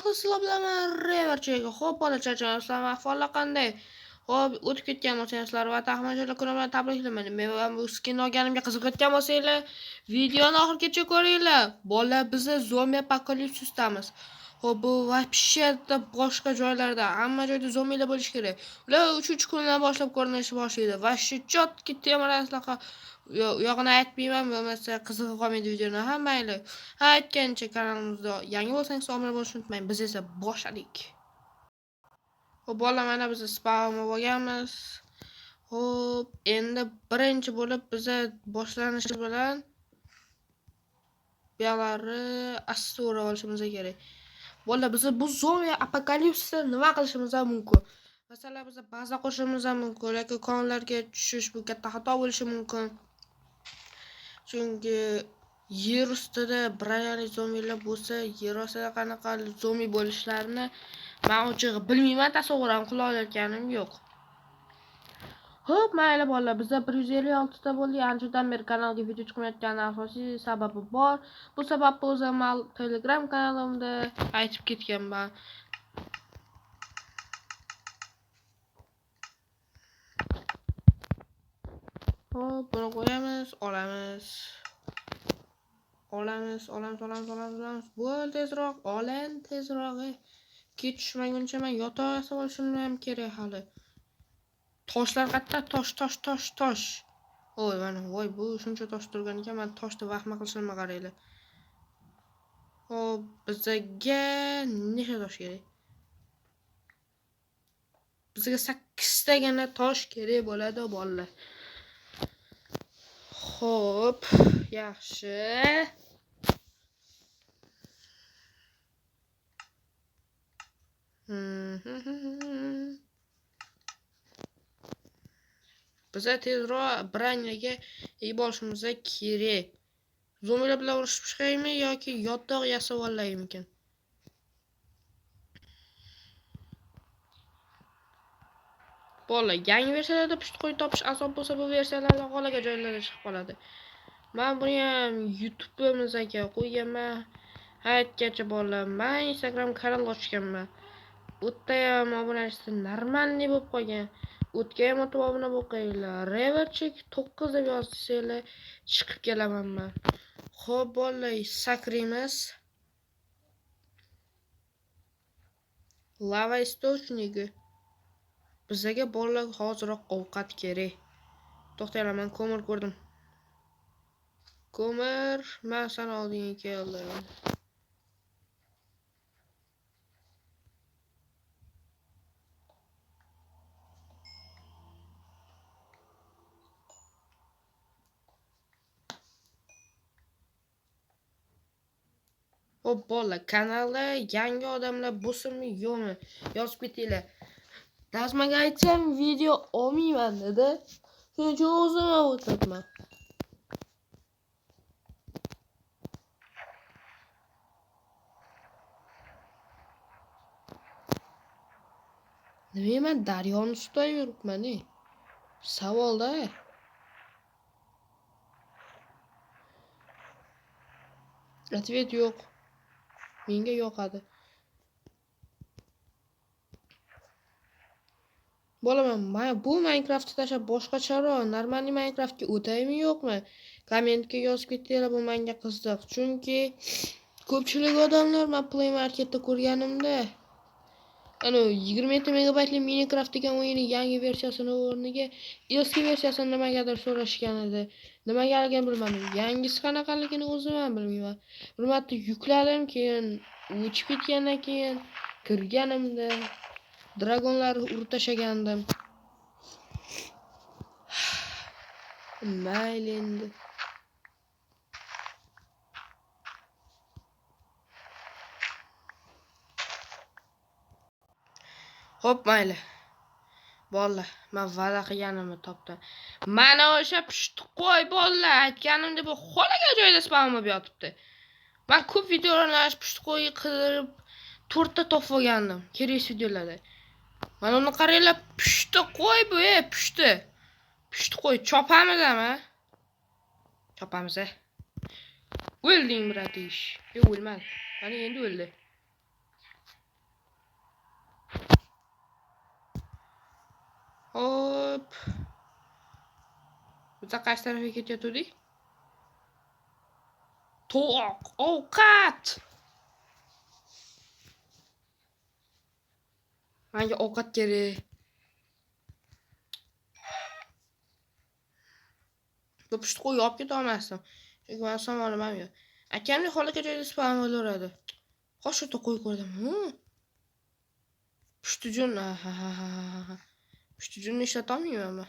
Vaqtli sizlar bilan Reverchega. Xo'p, bola charchamasizlar, ahvollar qanday? Xo'p, o'tib ketgan bo'lsangizlar va taxminchilik kuni bilan tabriklayman. Men ham bu skin olganimga qiziqayotgan bo'lsanglar, videoni oxirigacha ko'ringlar. Bola, biza zombi apokalipsisdamiz. Xo'p, bu вообще boshqa joylarda, hamma joyda zombilar bo'lishi kerak. Ular 3-kundan boshlab ko'rinishni boshlaydi. Вообще четкий temiraslar. U yog'ini aytmayman, bo'lmasa qizig'i qolmaydi videoni. Ha, mayli. Ha, aytgancha kanalimizda yangi bo'lsangiz obuna bo'lishni unutmang. Biz esa boshladik. Xo'p, bola, mana biz spawn bo'lganmiz. Xo'p, endi birinchi bo'lib biza boshlanishi bilan bu yoqlarni asta o'rab olishimiz kerak. Bola, biz bu zombi apokalipsisda nima qilishimiz mumkin? Masalan, biz baza qo'shishimiz ham mumkin, yoki konlarga tushish bu katta xato bo'lishi mumkin. Chunki yer ustida bronali zombilar bo'lsa, yer ostida qanaqa zombi bo'lishlarini men ochig'i bilmayman, tasavvur ham qila olayotganim yo'q. Xo'p, mayli bolalar, bizda 156 ta bo'ldi. Anchadan beri kanalga video chiqmayotgani asosiy sababi bor. Bu sababni o'zim Telegram kanalimda aytib ketganman. Xo'p, buni qo'yamiz, olamiz. Olamiz, olamiz, olamiz, olamiz, olamiz. Bo'l tezroq, olin tezroq. Kech tushmaguncha men yotoq yasab olishim ham kerak hali. Toshlar qayerda? Tosh, tosh, tosh, tosh. Voy, mana, voy, bu shuncha tosh turgan ekan, men toshni vahma qilishimga qaranglar. Xo'p, bizaga necha tosh kerak? Bizga 8 tagina tosh kerak bo'ladi, bolalar. Xo'p, yaxshi. Biza tezroq bronyaga ega bo'lishimiz kerak. Zombilar bilan urushib chiqaymi yoki yotoq yasab olaymikin? Bola, yangi versiyalarda pusht qo'y topish azob bo'lsa, bu versiyalarda g'olaga joylarda chiqib qoladi. Men buni ham YouTube'imizga qo'yganman. Aytgacha bola, men Instagram kanal ochganman. U yerda ham obunachisi normalniy bo'lib qolgan. O'tga ham o'tib obuna bo'lib qo'yinglar. Reverchik 9 deb yozsanglar chiqib kelaman men. Xo'p, bolalar, sakraymiz. Lava источники. Bizaga bolalar hoziroq ovqat kerak. To'xtanglar, men ko'mir ko'rdim. Ko'mir, men seni oldingga keldim. Xo'p, bolalar, kanalda yangi odamlar bo'lsinmi, yo'qmi? Yozib ketinglar. Dazmaga aytsam video olmayman dedi. Shuning uchun o'zim ham o'tiribman. Nima men daryoni ustida yuribman-ey? Savolda. Ответ yo'q. Menga yoqadi. Bola, men bu Minecraftni tashlab boshqacharoq normalniy Minecraftga o'taymi yo'qmi? Kommentga yozib ketinglar, bu menga qiziq. Chunki ko'pchilik odamlar men Play Marketda ko'rganimda ana 27 megabaytli Minecraft degan o'yinning yangi versiyasini o'rniga eski versiyasini nimagadir so'rashgan edi. Nimagaligini bilmadim. Yangisi qanaqaligini o'zim ham bilmayman. Bir marta yukladim, keyin o'chib ketgandan keyin kirganimda dragonlarni urib tashlagandim. Mayli endi. Xo'p, mayli. Bolalar, men va'da qilganimni topdim. Mana o'sha pushti qo'y bolalar, aytganimdek bu xolaga joyda spam bo'lib yotibdi. Men ko'p videolarni pushti qo'y qidirib 4 ta topib olgandim kerak videolarda. Mana uni qaranglar, pushti qo'y bu, pushti. Pushti qo'y chopamizmi? Chopamiz. O'lding, bratish. Yo'q, o'lmadi. Mana endi o'ldi. Biz qaysi tarafga ketayotgandik? To'q, ovqat. Menga ovqat kerak. Bu pushti qo'y olib keta olmasdim. Chunki meni somonim ham yo'q. Akamning xolaka joyda spam bo'laveradi. Xo'sh, shu yerda qo'y ko'rdim. Pushtijun, ha. Pushtijunni ishlata olmayman men.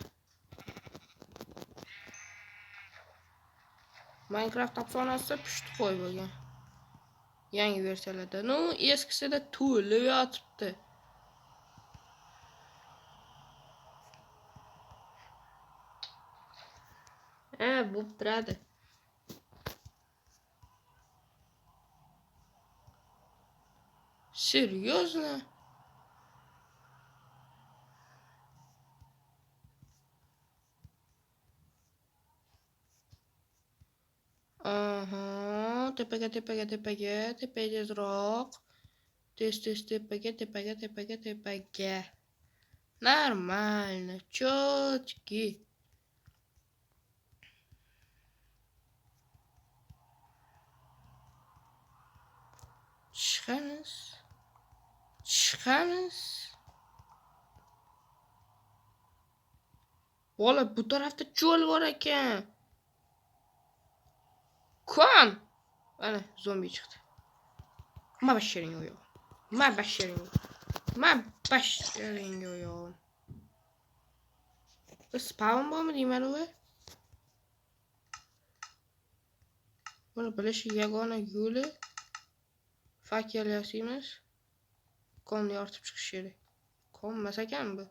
Minecraft afsonasida pushti qo'y bo'lgan. Yangi versiyalarda. Ну, eskisida to'lib yotibdi. Ha, bo'lib turadi. Серьезно? Aha, tepaga, tepaga, tepaga, tepaga tezroq. Tez, tez tepaga, tepaga, tepaga, tepaga. Нормально, чётки. Chiqamiz. Chiqamiz. Bola, bu tarafda cho'l bor ekan. Kon! Ana, zombi chiqdi. Ma basharing yo'q. Ma basharing. Ma basharing yo'q. Bu spawn bormi deyman u? Buni bilish yagona yo'li fakel yasaymiz. Konni yoritib chiqish kerak. Konmas ekan bu.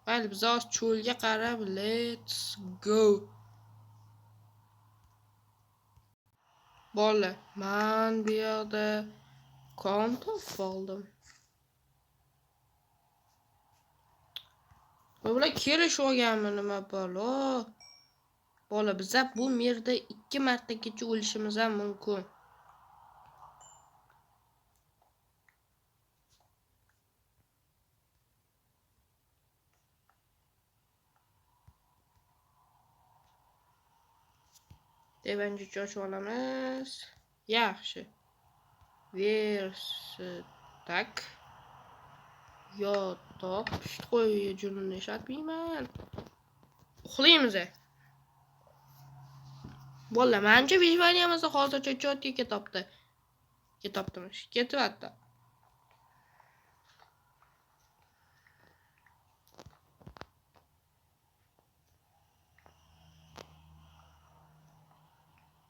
Mayli, biz hozir cho'lga qarab let's go. Bola, men bu yoqda kon topib oldim. Bular kelishib olganmi nima balo? Bola, biza bu yerda 2 martagacha o'lishimiz ham mumkin. Tevanchi ochib olamiz. Yaxshi. Versak. Yotoq. Pusht qo'y junini ishlatmayman. Uxlaymiz. Bola, manimcha vijvaniyamiz hozircha chotga ketopti. Ketoptimish. Ketyapti.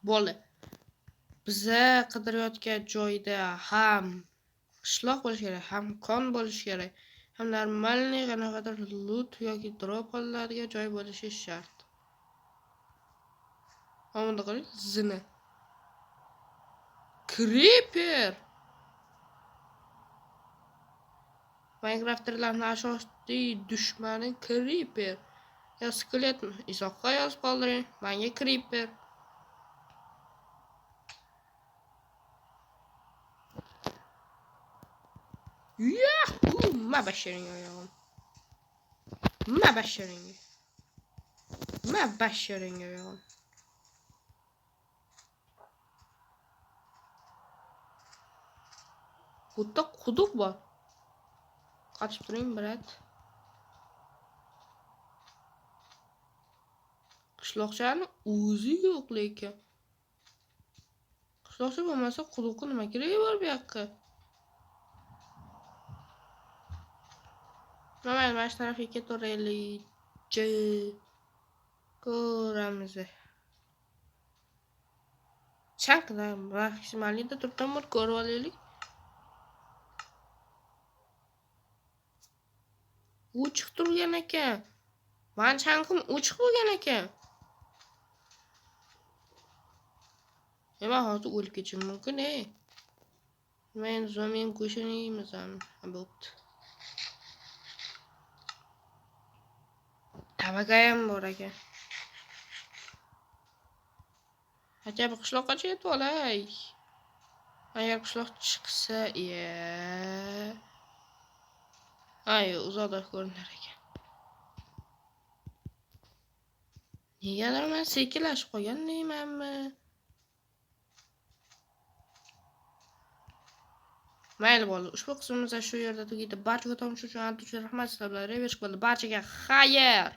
Bo'ldi. Biza qidirayotgan joyda ham qishloq bo'lishi kerak, ham kon bo'lishi kerak, ham normalniy qanaqadir loot yoki drop qilinadigan joy bo'lishi shart. Mana bunda qarang, zina. Creeper. Minecrafterlarning asosiy dushmani Creeper. Ya skeletmi? Izohga yozib qoldiring. Menga Creeper. Yahoo! Ma basharing oyog'im. Ma basharing. Ma basharing oyog'im. Bu yerda quduq bor. Qochib turing, brat. Qishloqchani o'zi yo'q lekin. Qishloqcha bo'lmasa quduqqa nima keragi bor bu yoqqa? Mayli, mana shu tarafga ketaveraylik. Ko'ramiz. Chaqda maksimalida turibdi, ko'rib olaylik. O'chiq turgan ekan. Mani chanqim o'chiq bo'lgan ekan. Nima hozir o'lib ketishim mumkin, ey. Nima endi zombini go'shtini yeymiz ham. Bo'pti. Tabaka ham bor ekan. Aka, bu qishloqqacha yetib olay. Agar qishloq chiqsa, iya. Ay, uzoqda ko'rinar ekan. Negadir men sekinlashib qolgan deymanmi? Mayli bo'ldi. Ushbu qismimiz shu yerda tugaydi. Barchaga tomosha uchun rahmat, sizlar bilan Revesh bo'ldi. Barchaga xayr.